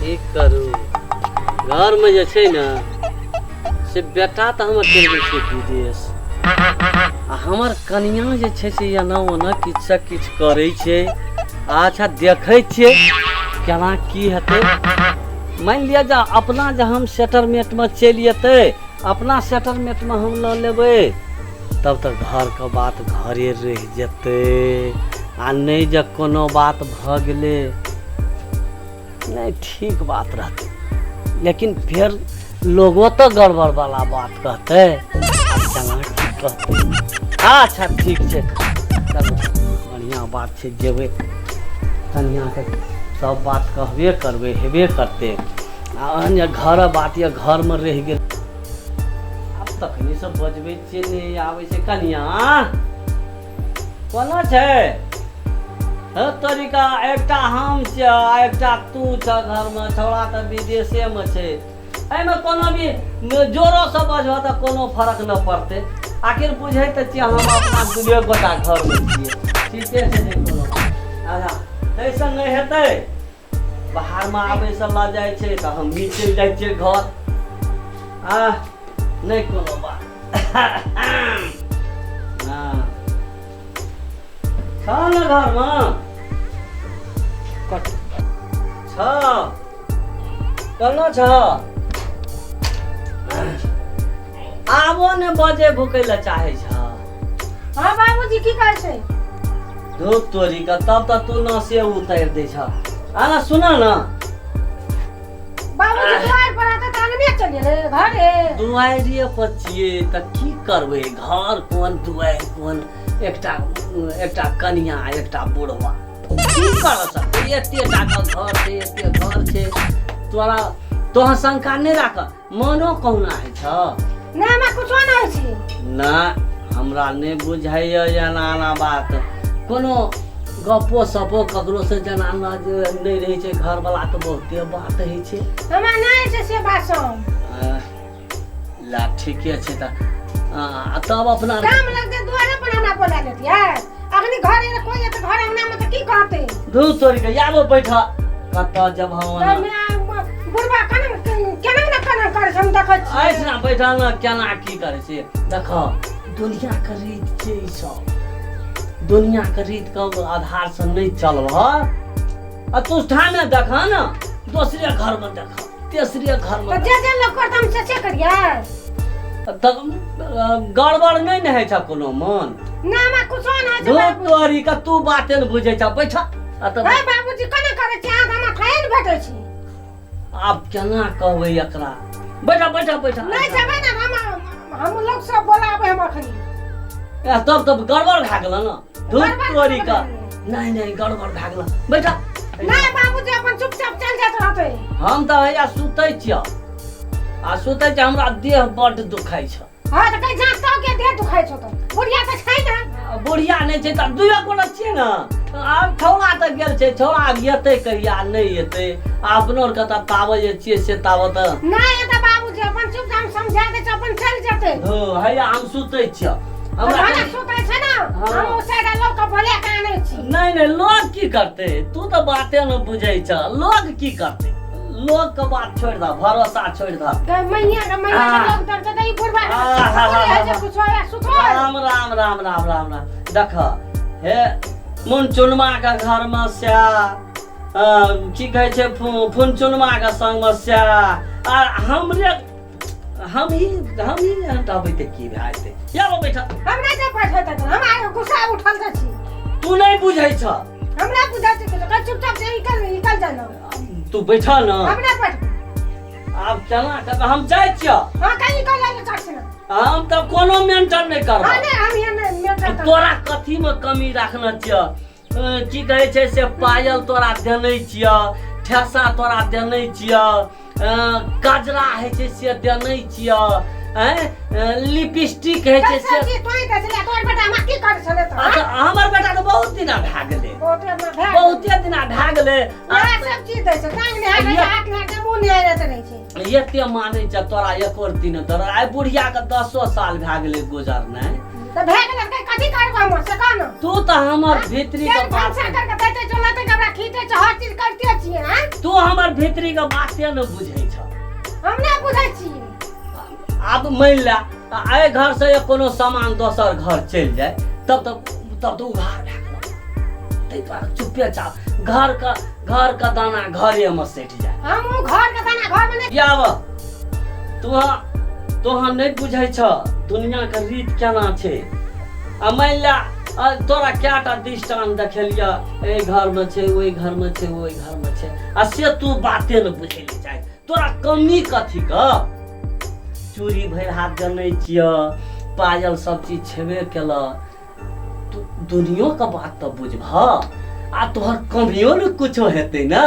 की करू, घरमे जे छै ने से बेटा तऽ हमर चलि गेल छै विदेश, आ हमर कनिया जे छै से एना ओना किछुसँ किछु करै छै। अच्छा देखै छियै केना की हेतै। मानि लिअ जे अपना जे हम सेटलमेंटमे चलि जेतै, अपना सेटलमेंटमे हम लऽ लेबै, तब तऽ घरके बात घरे रहि जेतै। आ नहि जे कोनो बात भऽ गेलै, नहि ठीक बात रहतै, लेकिन फेर लोगो तऽ गड़बड़ वाला बात कहतै, आब केना की कहतै। अच्छा ठीक छै, चलू बढ़िआँ बात छै, जेबै कनिआँके सब बात कहबे करबै, हेबे करतै। आ अन्य घर बात यऽ घरमे रहि गेल। आब तखनी सब बजबै छियै, नहि आबै छै। कनिआँ कोना छै? हे तरीका, एकटा हम छियै आ एकटा तू छ घरमे, छौड़ा तऽ विदेशेमे छै। एहिमे कोनो भी जोरोसँ बजबह तऽ कोनो फरक नहि पड़तै। आखिर बुझै तऽ छियै हम अपना दुइए गोटा घरमे छियै। ठीके छै, नहि कोनो। अच्छा ताहिसँ नहि हेतै, बाहरमे आबैसँ लऽ जाइ छै तऽ हमही चलि जाइ छियै घर। आ नहि कोनो बात। हँ छह ने घरमे कट छ, केना छ? आबो ने बजे भुकै लए चाहै छ। हाँ बाबूजी, की कहै छै? धूप तोरी के, तब तऽ तू नसे उतारि दै छ। आना सुन न। बाबूजी दुआरि पर आते तऽ अंगने चलि गेलै घरे। दुआरिये पर छियै तऽ की करबै? घर कोन दुआरि कोन, एकटा एकटा कनिया एकटा बुढ़वा, की कर सकबै? एते टाका घर छै, एते घर छै। तोरा तोहर शंका नहि राख, मनो कहुना होइ छ? नहि, हमरा कुछो नहि होइ छै। नहि, हमरा नहि बुझाइए एना एना बात। कोनो गप्पो सपो ककरो से जेना न जे नहि रहै छै घरवला तऽ बहुते बात होइ छै। हमरा नहि होइ छै से बात सब। ला ठीके छै तऽ आ तब अपना काम लगतै दुआरे पर हमरा बोला लेतियै। अखनी घर एलै कोइ एतै घर अंगना मे तऽ की कहतै? धू तोरी के, आबो बैठ, कतऽ जब हम तऽ बुढ़बा केना केना ने केना करै छै, हम देखै छियै। ऐसना बैठल ने केना की करै छै। देख, दुनिया के रीत छै ई सब। दुनिया के रीत के आधार से नहि चलबह आ तू ठामे देख ने, दोसरे घर में देख, तेसरे घर में। तऽ जे जे लोक करतै हम से से करियै? तऽ गड़बड़ नहि ने होइ छ कोनो मन? नहि, हमरा कुछो नहि होइ छै। धूप बाबू तोरी के, तू बाते ने बुझै छ, बैठ आ तऽ। हे बाबूजी, केना करै छी अहाँ? तऽ हमरा खाए ने भेटै छी। आब केना कहबै एकरा? बैठ बैठ बैठ। नहि जेबै ने हम हम लोग सब बोलाबै हम अखनी। ए, तब तब गड़बड़ भए गेल ने। धूप गड़बड़ तोरी भए के। गेलै। नहि नहि, गड़बड़ भए गेल, बैठ। नहि बाबूजी, अपन चुपचाप चलि जाइत रहतै। हम तऽ हैया सुतै छियौ आ सुतै छियै, हमरा देह बड्ड दुखाइ छ। हाँ तऽ कहीं जाँच तो के देह दुखाइ छौ तऽ बुढ़िया तऽ छै ने। आ बुढ़िया नहि छै तऽ दुइए गोटा छियै ने। आब छौड़ा तऽ गेल छै, छौड़ा आब एतै कहिया नहि एतै। आ अपनो आरके तऽ ताबे जे छियै से ताबे तऽ नहि एतै बाबूजी, अपन चुपचाप हम समझा दै छियै, अपन चलि जेतै। हो हैया हम सुतै छियौ। हमरा हमरा सुतै छै ने। हाँ। हम ओ साइड लोक के बोले के आनै छी। नहि नहि, लोग की करतै? तू तऽ बाते ने बुझै छ। लोग की करतै? लोग के बात छोड़ि दह, भरोसा छोड़ि दह। गै मैया, गै मैया, आ। लोग डरतै तऽ ई बुढ़बा आ, हा, हा, हा, हा। कुछो है सुतो। राम राम राम राम राम राम। देख हे, मुनचुनमा के घर में सएह, की कहै छै, फुनचुनमा के संग में सएह, आ हमरे हम ही हटाबै तऽ की भए जेतै? या बैठ। हमरा जे बैठे तऽ हम आइ गुस्सा उठल तऽ छी। तू नहि बुझै छ। हमरा बुझै छै कुछो। कह चुपचाप से निकल निकल जा ना। तू बैठ न। हमरा बैठ। आब केना करबै? हम जाइ छियौ। हाँ, कहीं निकल जा चट से। हम तऽ कोनो मेंटन नहि करब। हाँ, नहि हम यहाँ नहि मेंटन करब। तोरा कथीमे कमी राखने छियौ? की कहै छै से, पायल तोरा देने छियौ, ठेसा तोरा देने छियौ, कजरा होइ छै से देने छियौ, आँय, लिपस्टिक होइ छै से। की तोई दै छलै तोहर बेटा? हमरा की करै छलै तऽ? अच्छा, हमर बेटा तऽ बहुत दिना भए गेलै। बहुते दिना भए गेलै। बहुते दिना भए गेलै। इएह सब चीज दै छै, टांग नहि हाथ, हाथ नहि, मुँह नहि रहै छै। एते मानै छ तोरा, एको दिन तोरा आइ बुढ़िया के 10 साल भए गेलै गुजरनाइ। तऽ भए गेलै तऽ कथी करबै हम से कह ने। तू तऽ हमर भीतरी के तेल बात भनसा करके दैते चलते हमरा खींचे छै, हर चीज करते छियै। आँय, तू हमर भीतरी के बाते ने बुझै छ। हम नहि बुझै छियै। आब मानि ले एहि घर से कोनो सामान दोसर घर चलि जाय तब तऽ उघार भए गेल। ताहि दुआरे चुपे चाप घर के दाना घरे में सटि जाय। हम ओ घर के दाना घर में नहि। आब तोहा तोहा नहि बुझै छ दुनिया के रीत केना छै। आ मानि ले तोरा कएटा दृष्टांत देखेलियऽ, एहि घर में छै, ओहि घर में छै, ओहि घर में छै, आ से तू बाते ने बुझै लए चाहे। तोरा कमी कथी के? चूड़ी भरि हाथ जनै छिय, पायल सब चीज छेबे केलऽ। तू दुनियो के बात तऽ बुझबह आ तोहर कमियो ने कुछो हेतै ने,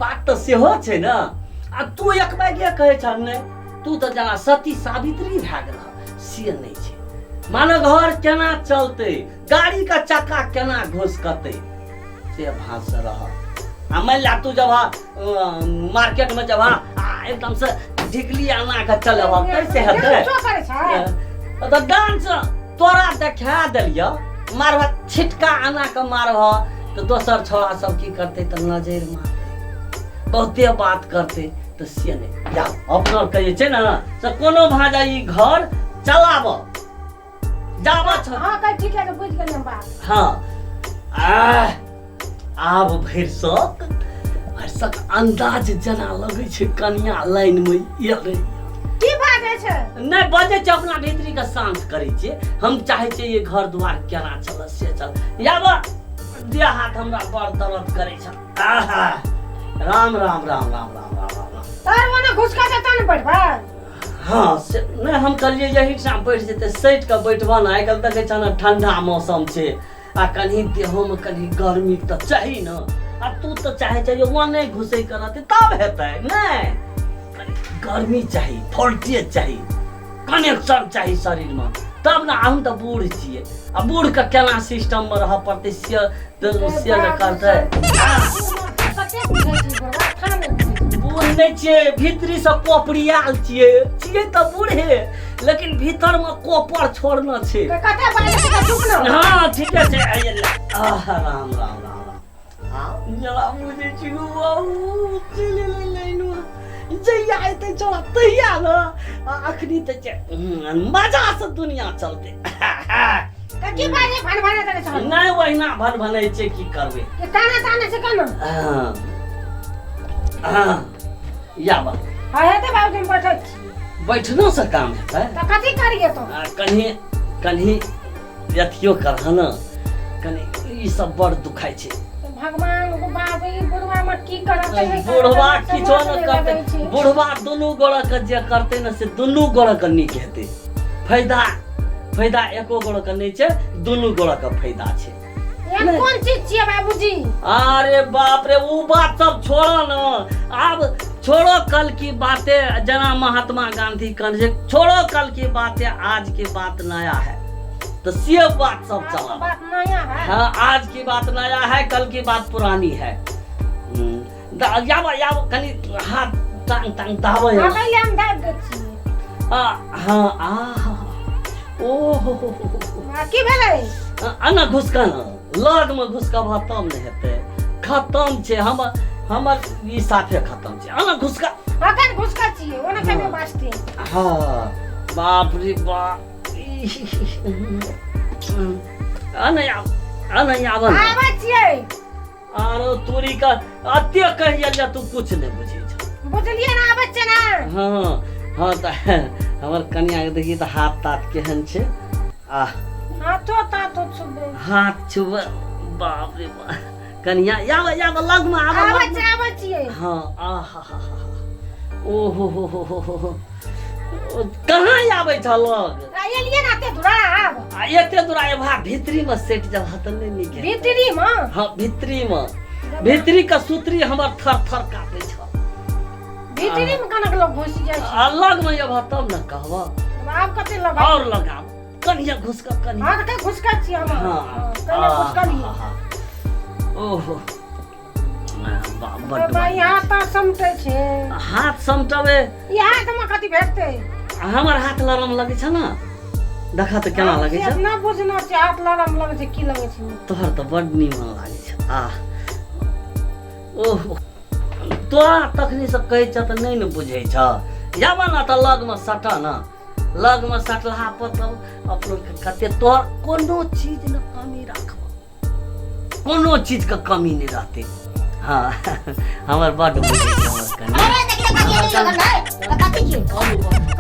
बात तऽ सेहो छै ने। आ तू एक बैगे कहै छह नहि, तू तऽ जेना सती सावित्री भए गेल, से नहि छै। माने घर केना चलतै, गाड़ी के चक्का केना घुसकतै, से भाँज से रह। आ मानि ले तू जब मार्केट में जब आ एकदम से ढिकली आना के चलेब कैसे हेतै? डांसो करै छै। तऽ डांस तोरा देखा देलियऽ, मारबह छिटका आना के मारबह तऽ दोसर छौड़ा सब की करतै? तऽ नजरि मारतै, बहुते बात करतै। तऽ से नहि जाउ, अपना के जे छै ने से कोनो भाजा ई घर चलाब जाब छ। हँ, कह ठीक है, बुझि गेलियै हम बात। हँ, आह, आब भरिसक भरिसक अंदाज जेना लगै छै कनिया लाइन मे एलै। की बाजै छै? नहि बजै छै, अपना भीतरी के शांत करै छियै। हम चाहै छियै ये घर दुआर केना चल से चल। याब देह हाथ हमरा बड़ दर्द करै छै। आहा, राम राम राम राम राम राम राम राम। तोहर ओने घुसका जेतौ ने बैठबै। हँ, से नहि, हम कहलियै यही ठाम बैठ जेतै, सटि कऽ बैठबह ने। आइ काल्हि देखै छह ने ठंडा मौसम छै आ कनि देहोमे कनि गर्मी तऽ चाही ने। आ तू तऽ चाहै छै जे ओने घुसै के रहतै तब हेतै। नहि, कनि गर्मी चाही, वोल्टेज चाही, कनेक्शन चाही शरीरमे तब ने। हम तऽ बूढ़ छियै आ बूढ़के केना सिस्टममे रहऽ पड़तै से तऽ से ने करतै। कते बुझै छी बुढ़वा, था नहि बुझै छी। बूढ़ नहि छियै, भीतरीसँ कोपरियाल छियै। छियै तऽ बूढ़े, लेकिन भीतरमे कोपर छोड़ने छै। कते बाजै छै तऽ चुप न। हँ, ठीके छै। आइए ले। आह, राम राम राम राम। आब जरा बुझै छी गो बाबू, चलि एलै लाइनमे। जहिया एतै चोरा तहिया ने। आ अखनी तऽ छै, मजासँ दुनिया चलतै। तऽ की बाजे भन भन करै छह? नहि, ओहिना भन भनै छै, की करबै। ये ताना ताना छै केना? हँ हँ, या बा। हाँ, हेतै बाबूजी, हम बैठल छी। बैठनो से काम हेतै? तऽ कथी करिए तो? आ, कनि कनि अथियो करह ने, कनि ई सब बड़ दुखाइ छै। तऽ भगवान गो बाप, ई बुढ़वा मे की करतै, नहि करतै, बुढ़वा समझ किछो ने नहि करतै। लगै छै। बुढ़वा दुनू गोड़ा के जे करतै ने से दुनू गोड़ा के नीक हेतै। फायदा फायदा एको गोड़ा के नहि छै, दुनू गोड़ा के फायदा छै। एहन कोन चीज छियै बाबूजी? अरे बाप रे, उ बात सब छोड़ो न, आब छोड़ो कल की बातें। जना महात्मा गांधी कहने छै, छोड़ो कल की बातें, आज की बात नया है। तो से बात सब आज चला बात नया है। हाँ, आज की बात नया है, कल की बात पुरानी है। याब याब, कनि हाथ टांग टांग दाबै। हाँ, पहिले हम दाबि दै छियै। आ, हाँ, आ ओ हो हो हो हो। आ, की भेलै? आना घुसका न, लगमे घुसकबह तब ने हेतै। खतम छै हमर हमर ई साफे खतम छै। आना घुसका। अखन घुसका छियै, ओना केने बाजतै। हाँ, बाप रे बाप। आना आब, आना आब ने। आबै छियै। आरो तोरी का अते कहिया जे तू कुछ नहि बुझै छ। बुझलियै ने, आबै छियै ने। हँ हँ, तऽ हमर कनिया के देखी तऽ हाथ ताथ केहन छै। आ हाथो ताथो छुबै। हाथ छुबै, बाप रे बाप। कनिया याब याब, लगमे आब। आबै लगमे। छियै, आबै छियै। हाँ, आ हा हा हा, ओ हो हो हो हो हो हो। ओ, कहाँ आबै छ लग? आ, एलियै ने एते दूरा आब। आ एते दूरा एबा, भीतरी में सटि जब तऽ नहि नीक हेतै। भीतरी मे? हाँ, भीतरी में, भीतरी के सूत्री हमर थर थर कापै छ। भीतरी मे कनक लोग घुसि जाइ छै? आ लग में एबह तब ने कहबह। आब कते लगा और लगाब, कनिया घुस कऽ कनिया। हाँ, तऽ घुसका छियै हम। हाँ, कने घुसकलियै। आहा, ओहो बड्ड बाबा, यहाँ तऽ समटै छै। हाथ समटबे। ई हाथमे कथी भेटतै? हमर हाथ लरम लगै छ ने। देखा तऽ केना लगै छै। ना बुझना छै, हाथ लरम लगै छै, की लगै छै? तोहर तऽ बड नीमन लागै छै। आ ओह, तोरा तखनी से कहै छ तऽ नहि ने बुझै छ। जाबऽ ने तऽ लगमे सटऽ ने, लगमे सटला पर तऽ अपनो कते तोहर कोनो चीज ने कमी राखब, कोनो चीजके कमी नहि रहतै। हँ, हमर बड बुझै छै हमर कनिया। अरे देखि तऽ कथी एलै लगल है? कथी छियै?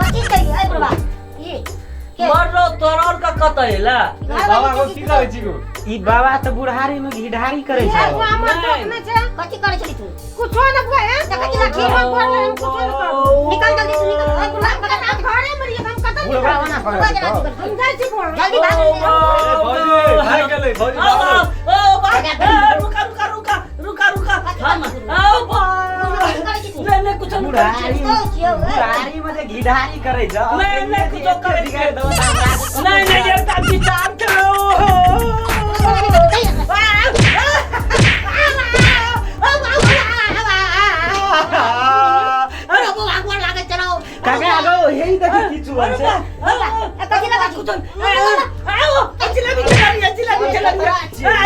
कथी कहियै? ऐ बुढ़बा, ई के? मरलो तोरा और का कतऽ एला? बाबा को की कहै छी गो? ई बाबा तऽ बुढ़ारी में घिढारी करै ये छै। बुआ हमर नहि। दोस्त नहि छै। कथी करै छली तू? कुछो न बुआ, हैं? देखै छी लाठी। हम घर में हम कुछो न करू। निकल जल्दी तू निकल। ऐ बुढ़बा, हम पकड़। घरे में रहियै, हम कतऽ बुढ़बा निकलबै? ओना बुढ़बा पकड़ै जरा छौ। निकल। हम जाइ छी बुआ। जल्दी भाग। ए भौजी, भागि गेलै भौजी, भागल। ओ बा, ए, रुका रुका रुका रुका रुका, हम ओ बा, कथी करै छी तू? नहीं नहीं, कुछो नहीं करै छी। तो छियौ, ऐ। बुढ़ारी में जे घिढारी करै छै। नहीं, नहीं, कुछो करै छै। बिगाड़ि देबो तऽ हमरा। नहीं नहीं, एकटा विचार करो। अरे बौआ, गोर लागै छलौ। काका गो, हे देखी की चुअल छै। कथी लगै छी? जिलेबी खेला लिया, जिलेबी खेला लिया,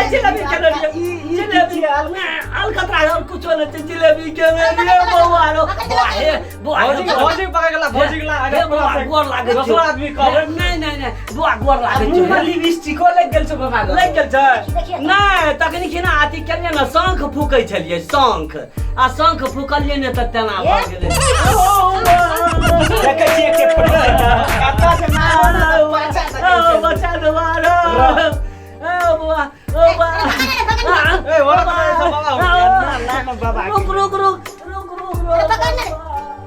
जिलेबी खेला लिया, जिलेबी अलकतरा और कुछो नहीं छै, जिलेबी के लिए बौआ रो बौआ, हे बौआ, हे भौजी, भौजी पकड़ गेला, भौजी गेला। हे बौआ, गोर लागै दोसरो छौ। आदमी कहबै। नहीं नहीं नहीं बौआ, गोर लागै मुंह में छौ। लिपस्टिको लागि गेल छौ बाबा गो। लागि गेल छै। देखिए। नहि, तखनी खिना अथी केलियै ने, शंख फूकै छलियै, शंख, आ शंख फूकलियै ने तऽ तेना भऽ गेलै। देखै छियै के फोटो कतऽ से मारबो ने तऽ पाछा देखै ओ छै। बचा दो बौआ, ओ बौआ, ओ बौआ। ए वरा तो बाबा हो गया। ना ना ना बाबा के। रुक रुक रुक रुक रुक रुक। अरे पकड़ ने रे।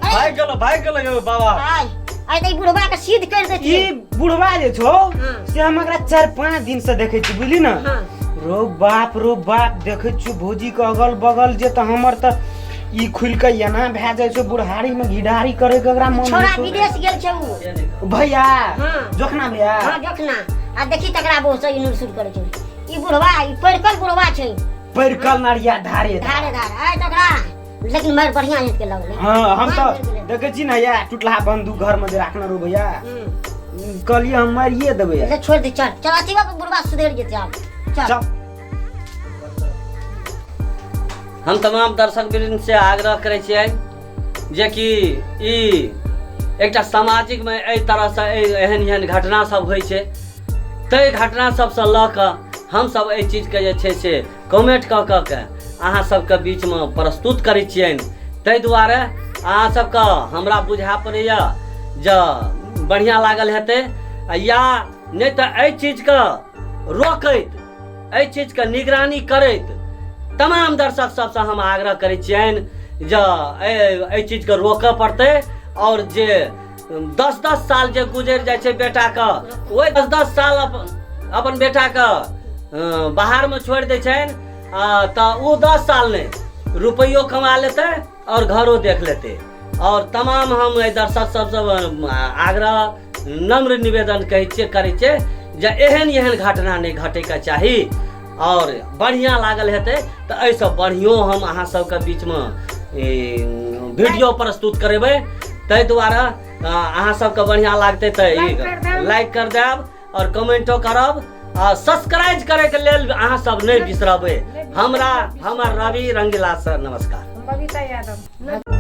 भागि गेलो, भागि गेलो यौ बाबा। आइ आइ तऽ ई बुढ़बा के सिद्ध कर ई देतियै। बुढ़वा जे छौ हाँ। से हम एकरा 4-5 दिन से देखै छी, बुझली ने? हाँ। रो बाप रो बाप, देखै छियौ भौजी के अगल बगल जे तऽ हमर तऽ ई खुलि के एना भए जाइ छौ। बुढ़ारी में घिढारी करे के एकरा मन छोड़ा होइ छौ। विदेश गेल छै उ। भैया। हाँ। जोखना भैया। हाँ, जोखना। आ देखी तकरा बहु से ई नुरसुर करै छै। ई बुढ़वा, ई पड़कल बुढ़वा छै। परिकल नरिया धारे धारे धारे आइ तकरा, लेकिन मारि बढ़िया हेत के लगलै। हाँ, हम मारि तऽ गेलै। देखै छी ने, या टुटलाहा बंदूक घर में जे राखने रहू भैया, कहलियै हम मारिए देबै। अच्छा छोड़ दे, चल चल, अथी बाप बुढ़वा सुधरि जेतै आब, चल। चल। हम तमाम दर्शक वृंद से आग्रह करै छियै जेकि ई एकटा सामाजिकमे एहि तरहसँ एहन एहन घटना सब होइ छै, ताहि घटना सबसँ लऽ कऽ हमसब एहि चीजके जे छै से कमेंट कऽ कऽ के अहाँ सबके बीचमे प्रस्तुत करै छियनि। ताहि दुआरे अहाँ सबके हमरा बुझा पड़ैए जे बढ़िआँ लागल हेतै आ या नहि तऽ एहि चीजके रोकैत, एहि चीजके निगरानी करैत तमाम दर्शक सबसँ हम आग्रह करै छियनि जे एहि चीजके रोकऽ पड़तै। आओर जे 10-10 साल जे गुजरि जाइ छै बेटाके, ओहि 10-10 साल अपन बेटाके बाहरमे छोड़ि दै छनि, तऽ ओ 10 साल नहि रुपैयो कमा लेतै और घरो देख लेतै। और तमाम हम एहि दर्शक सबसँ आग्रह नम्र निवेदन कहै छियै, करै छियै जे एहन एहन घटना नहि घटैके चाही। और बढ़िआँ लागल हेतै तऽ एहिसँ बढ़िओ हम अहाँ सबके बीचमे वीडियो प्रस्तुत करेबै। ताहि दुआरे अहाँ सबके बढ़िआँ लागतै तऽ लाइक कर देब। लाइक कर देब और कमेंटो करब आ सब्सक्राइब करैके लेल अहाँ सब नहि बिसरबै। हमरा हमर रवि रंगीला सर, नमस्कार। हम बबीता यादव।